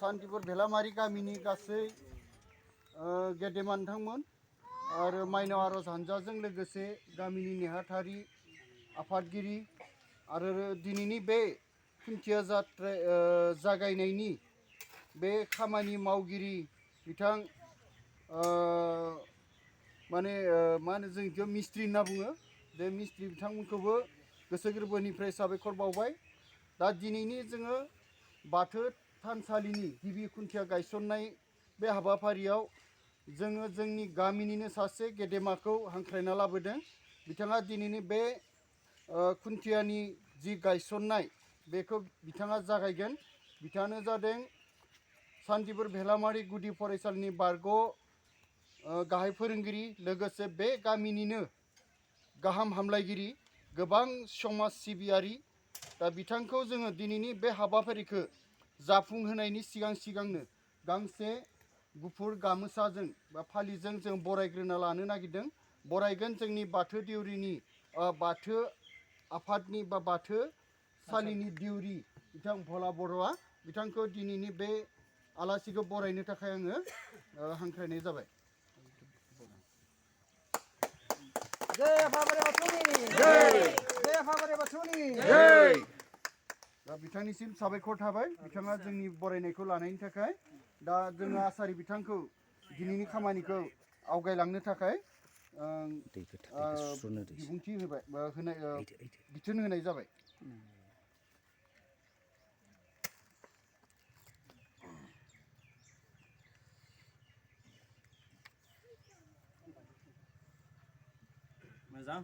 सान्तिपुर भेलामारि गामिनि गासै गेदेमा नोंथांमोन आरो माइनाव आरज हानजाजों लोगोसे गामिनि नेहाथारि आफादगिरि आरो दिनैनि बे खुन्थिया जात्रा जागायनायनि बे खामानि मावगिरि बिथां माने मा होनो जों बेखौ मिस्ट्रि होनना बुङो बे मिस्ट्रि बिथांमोनखौबो गोसो गोरबोनिफ्राय साबायखर बावबाय दा दिनैनि जोङो बाथौ थानसालिनि गिबि खुन्थिया गायसननाय बे हाबाफारियाव जोङो जोंनि गामिनिनो सासे गेदेमाखौ हांख्रायना लाबोदों बिथाङा दिनैनि बे खुन्थियानि जि गायसननाय बेखौ बिथाङा जागायगोन बिथाङानो जादों सान्तिपुर भेलामारि गुदि फरायसालिनि बारग' गाहाय फोरोंगिरि लोगोसे बे गामिनिनो गाहाम हामलायगिरि गोबां समाज सिबियारि दा बिथांखौ जोङो दिनैनि बे हाबाफारिखौ जाफुंहोनायनि सिगांनो गांसे गुफुर गामोसाजों बा फालिजों जों बरायग्रोना लानो नागिरदों बरायगोन जोंनि बाथौ दिउरिनि बाथौ आफादनि बा बाथौ सालिनि दिउरि बिथां भला बर'आ बिथांखौ दिनैनि बे आलासिखौ बरायनो थाखाय आङो हांख्रायनाय जाबाय। जय आफा बोराइ बाथौनि जय आफा बोराइ बाथौनि जय। दा बिथांनिसिम साबायखर थाबाय बिथाङा जोंनि बरायनायखौ लानायनि थाखाय दा जोङो आसारि बिथांखौ दिनैनि खामानिखौ आवगायलांनो थाखाय बिबुंथि होबाय बिथोन होनाय जाबाय। मोजां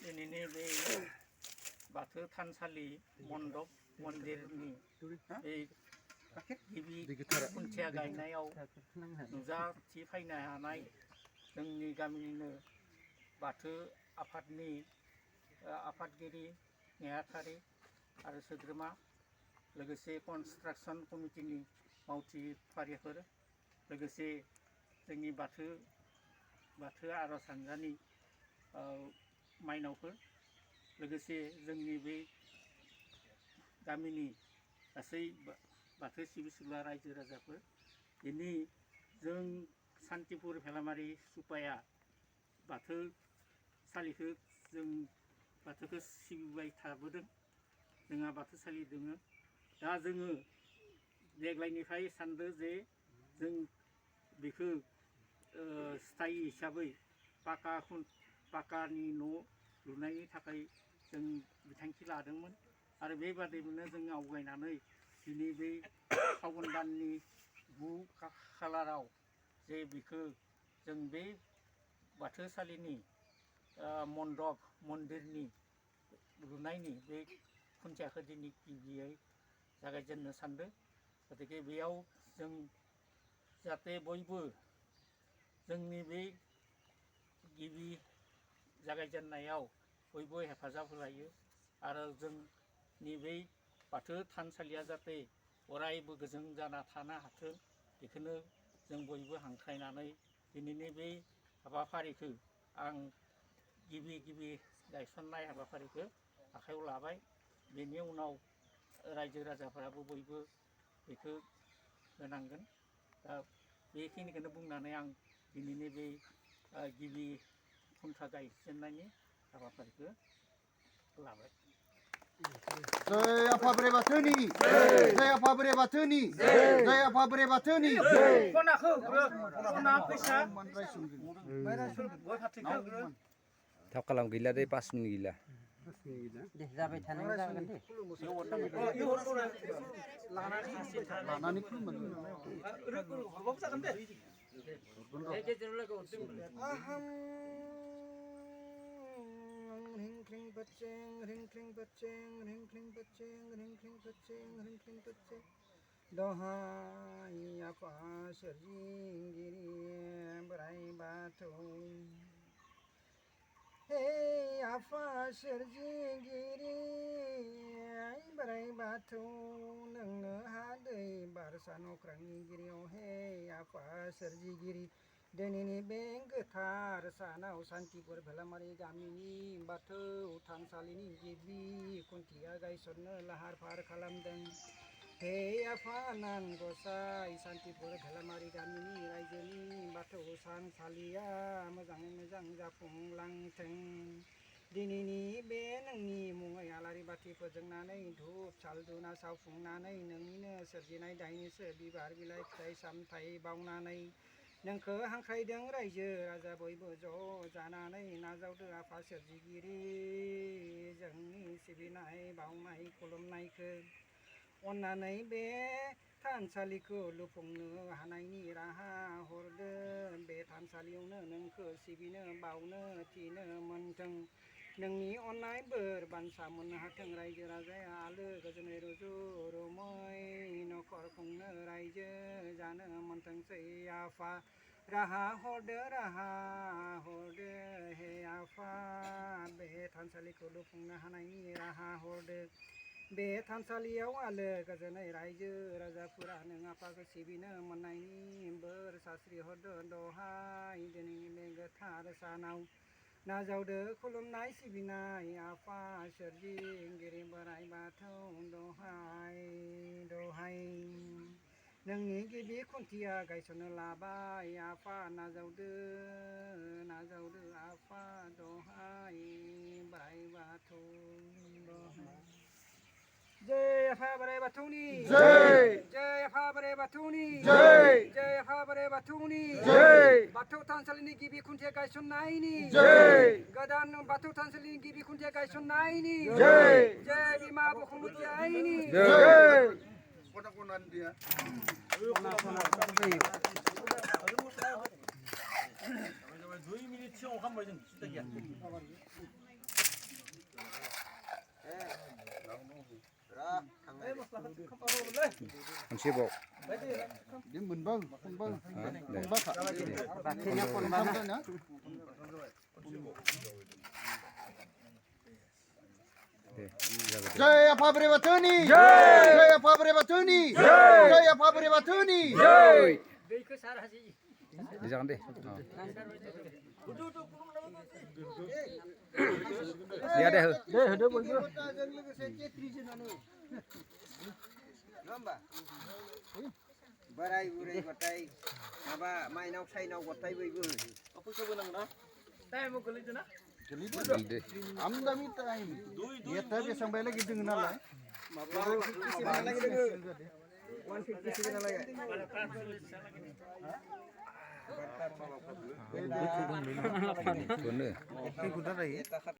दिनैनि बे बाथौ थानसालि मण्डप मन्दिरनि बे गिबि खुन्थिया गायनायाव नुजाथिफैनो हानाय जोंनि गामिनिनो बाथौ आफादनि आफादगिरि नेहाथारि आरो सोद्रोमा लोगोसे कनस्ट्राक्सन कमिटिनि मावथिफारिफोर लोगोसे जोंनि बाथौ आरज हानजानि माइनावफोर लोगोसे जोंनि बे गामिनि गासै बाथौ सिबिसुला रायजो राजाफोर दिनै जों सान्तिपुर भेलामारि सुपाया बाथौ सालिखौ जों बाथौखौ सिबिबाय थाबोदों जोंहा बाथौसालि दङ दा जोङो देग्लायनिफ्राय सानदों जे जों बेखौ स्थायि हिसाबै पाकानि न' लुनायनि थाखाय जों बिथांखि लादोंमोन आरो बेबादिनो जों आवगायनानै दिनै बे फागुन दाननि 9 खालाराव जे बेखौ जों बे बाथौसालिनि मण्डप मन्दिरनि लुनायनि बे खुन्थियाखौ दिनै गिबियै जागायजेननो सानदों गतिके बेयाव जों जाहाथे बयबो जोंनि बे गिबि जागायजेननायाव बयबो हेफाजाब होलायो आरो जोंनि बे बाथौ थानसालिया जाहाथे अरायबो गोजों जाना थानो हाथों बेखौनो जों बयबो हांख्रायनानै दिनैनि बे हाबाफारिखौ आं गिबि गायसननाय हाबाफारिखौ आखायाव लाबाय बेनि उनाव रायजो राजाफोराबो बयबो बेखौ होनांगोन दा बेखिनिखौनो बुंनानै आं दिनैनि बे गिबि खुन्था गायजेननायनि हाबाफारिखौ लाबाय। जय आफा बोराइ बाथौनि जय आफा बोराइ बाथौनि जय आफा बोराइ बाथौनि थाब खालाम गैला दे 5 मिनिट गैला दे जाबाय थानाय जागोन दे लानानै खुलुमबानो जागोन दे ह्रीं क्लीं बच्चें ह्रीं क्लीं बच्चें ह्रीं क्लीं बच्चें ह्रीं क्लीं बच्चें ह्रीं क्लीं बच्चें दहाय आफा सोरजिगिरि बोराइ बाथौ हे आफा सोरजिगिरि बोराइ बाथौ नोंनो हा दै बार सान अख्रांनि गिरियाव हे आफा सोरजिगिरि दिनैनि बे गोथार सानाव सान्तिपुर भेलामारि गामिनि बाथौ थानसालिनि गिबि खुन्थिया गायसननो लाहार फाहार खालामदों। हे आफा आनान गसाइ सान्तिपुर भेलामारि गामिनि रायजोनि बाथौ थानसालिया मोजाङै मोजां जाफुंलांथों। दिनैनि बे नोंनि मुङै आलारि बाथि फोजोंनानै धुप साल धुना सावफुंनानै नोंनिनो सोरजिनाय दाइनैसो बिबार बिलाइ फिथाइ सामथाइ बावनानै नोंखौ हांख्रायदों रायजो राजा बयबो ज' जानानै नाजावदो आफा सोरजिगिरि जोंनि सिबिनाय बावनाय खुलुमनायखौ अन्नानै बे थानसालिखौ लुफुंनो हानायनि राहा हरदो। बे थानसालियावनो नोंखौ सिबिनो बावनो थिनो मोनथों। नोंनि अननाय बोर बान्सा मोननो हाथों। रायजो राजाया आलो गोजोनै रुजु रुमै न'खर खुंनो रायजो जानो मोनथोंसै आफा। राहा हरदो हे आफा बे थानसालिखौ लुफुंनो हानायनि राहा हरदो। बे थानसालियाव आलो गोजोनै रायजो राजाफोरा नों आफाखौ सिबिनो मोननायनि बोर सास्रि हरदो दहाय दिनैनि बे गोथार सानाव नाजावदो खुलुमनाय सिबिनाय आफा सोरजिगिरि बोराइ बाथौ दहाय नोंनि गिबि खुन्थिया गायसननो लाबाय आफा नाजावदो आफा दहाय बोराइ बाथौ दहाय। जय आफा बोराइ बाथौनि जय आफा बोराइ बाथौनि जय आफा बोराइ बाथौनि बाथौ थानसालिनि गिबि खुन्थिया गायसननायनि गोदान बाथौ थानसालिनि गिबि खुन्थिया गायसननायनि जय बिमा बसुमति आइनि खनसेबाव बे मोनबा जय आफा बोराइ बाथौनि जय आफा बोराइ बाथौनि जय आफा बोराइ बाथौनि दैखौ सार हाजि जागोन दे दे होदो बयबो लोगोसे केट्रिजोनानो नङा होमबा बोराय बुरै गथाय माबा माइनाव साइनाव गथाय बयबो फैसाबो नांगौ ना टाइमाव गोलैदों ना आमदामि टाइम eta बेसां बाय लागि दोङो नालाय 150 बेखौनो